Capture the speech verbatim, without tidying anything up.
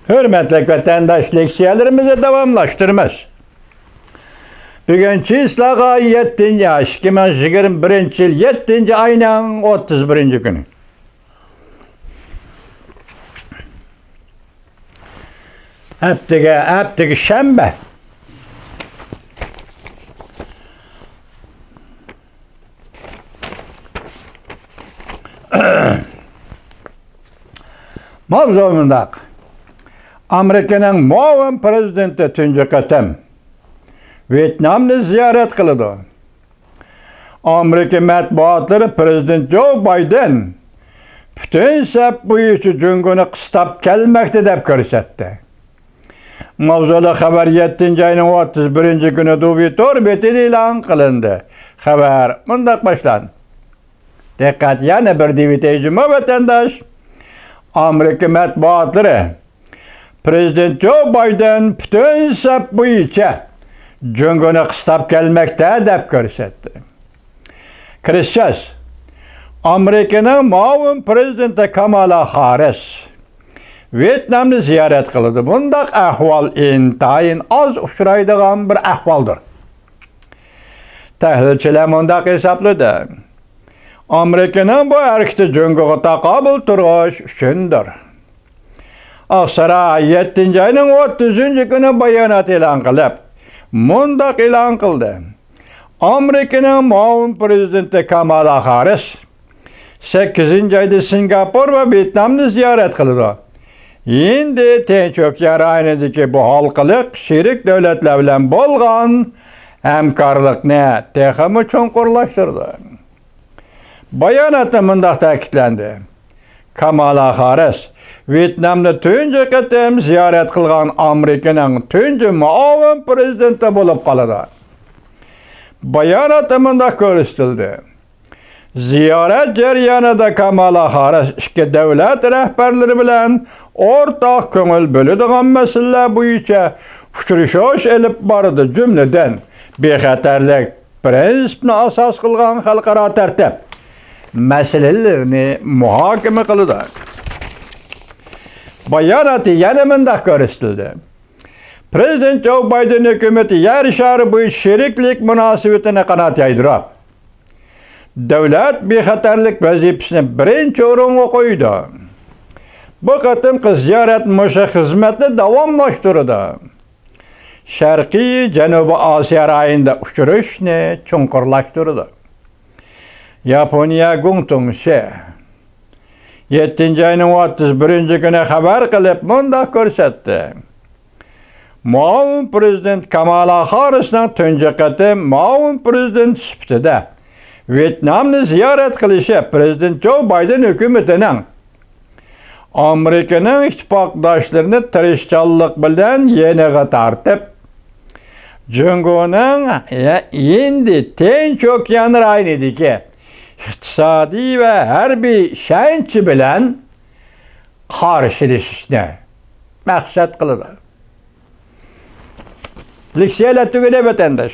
ھۆرمەتلىك ۋەتەنداش، لېكسىيەلىرىمىزنى داۋاملاشتۇرىمىز. بۈگۈن چىسلاغا يەتتىنچى ئاي، ئىككى مىڭ يىگىرمە بىرىنچى يىل يەتتىنچى ئاينىڭ ئوتتۇز بىرىنچى كۈنى. ھەپتىگە، ھەپتىگە شەنبە. ماۋزۇ مۇنداق. ئامېرىكىنىڭ مۇئاۋىن پىرېزىدېنتى تۇنجى قېتىم ۋيېتنامنى زىيارەت قىلىدۇ. ئامېرىكا مەتبۇئاتلىرى پىرېزىدېنت جو بايدېن پۈتۈن سەپ بويىچە جۇڭگونى قىستاپ كەلمەكتە دەپ كۆرسەتتى. ماۋزۇلۇق خەۋەر يەتتىنچى ئاينىڭ ئوتتۇز بىرىنچى كۈنى دۇۋى تور بېتىدە ئېلان قىلىندى. خەۋەر مۇنداق باشلاندى. دىققەت، يەنە بىر دېۋىتەي جۇمۇ ۋەتەنداش. ئامېرىكا مەتبۇئاتلىرى پىرېزىدېنت جو بايدېن پۈتۈن سەپ بويىچە جۇڭگونى قىستاپ كەلمەكتە دەپ كۆرسەتتى. كىرىش سۆز. ئامېرىكىنىڭ مۇئاۋىن پىرېزىدېنتى كامالا خاررىس ۋيېتنامنى زىيارەت قىلىدۇ. بۇنداق ئەھۋال ئىنتايىن ئاز ئۇچرايدىغان بىر ئەھۋالدۇر. تەھلىلچىلەر مۇنداق ھېسابلىدى. ئامېرىكىنىڭ بۇ ھەرىكىتى جۇڭگوغا تاقابىل تۇرۇش ئۈچۈندۇر. ئاقساراي يەتتىنچى ئاينىڭ ئوتتۇزىنچى كۈنى بايانات ئېلان قىلىپ، مۇنداق ئېلان قىلدى. ئامېرىكىنىڭ مۇئاۋىن پىرېزىدېنتى كامالا خاررىس سەككىزىنچى ئايدا سىنگاپور ۋە ۋيېتنامنى زىيارەت قىلىدۇ. ھىندى تىنچ ئوكيان رايونىدىكى بۇ ھالقىلىق شېرىك دۆلەتلەر بىلەن بولغان ھەمكارلىقنى تېخىمۇ چوڭقۇرلاشتۇرىدۇ. باياناتتا مۇنداق تەكىتلەندى. كامالا خاررىس ۋيېتنامنى تۇنجى قېتىم زىيارەت قىلغان ئامېرىكىنىڭ تۇنجى مۇئاۋىن پىرېزىدېنتى بولۇپ قالىدۇ. باياناتتا مۇنداق كۆرسىتىلدى. زىيارەت جەريانىدا كامالا خاررىس ئىككى دۆلەت رەھبەرلىرى بىلەن ئورتاق كۆڭۈل بۆلىدىغان مەسىلىلەر بويىچە ئۇچرىشىش ئېلىپ بارىدۇ، جۈملىدىن، بىخەتەرلىك پىرىنسىپىنى ئاساس قىلغان خەلقئارا تەرتىپ مەسىلىلىرىنى مۇھاكىمە قىلىدۇ. باياناتتا يەنە مۇنداق كۆرسىتىلدى. پىرېزىدېنت جو بايدېن ھۆكۈمىتى يەر شارى بويىچە شېرىكلىك مۇناسىۋىتىنى قانات يايدۇرۇپ، دۆلەت بىخەتەرلىك ۋەزىپىسىنى بىرىنچى ئورۇنغا قويىدۇ. بۇ قېتىمقى زىيارەت مۇشۇ خىزمەتنى داۋاملاشتۇرىدۇ. شەرقىي جەنۇبىي ئاسىيا رايونىدا ئۇچرىشىشنى چوڭقۇرلاشتۇرىدۇ. ياپونىيە گۇڭتۇڭشى يەتتىنچى ئاينىڭ ئوتتۇز بىرىنچى كۈنى خەۋەر قىلىپ مۇنداق كۆرسەتتى. مۇئاۋىن پىرېزىدېنت كامالا خاررىسنىڭ تۇنجى قېتىم مۇئاۋىن پىرېزىدېنت سۈپىتىدە ۋيېتنامنى زىيارەت قىلىشى پىرېزىدېنت جو بايدېن ھۆكۈمىتىنىڭ ئامېرىكىنىڭ ئىتتىپاقداشلىرىنى تىرىشچانلىق بىلەن يېنىغا تارتىپ، جۇڭگونىڭ ھىندى تىنچ ئوكيان رايونىدىكى ئىقتىسادىي ۋە ھەربىي ئىشەنچى بىلەن قارشىلىشىشنى مەقسەت قىلىدۇ. لېكسىيەلەر تۈگىدى، ۋەتەنداش.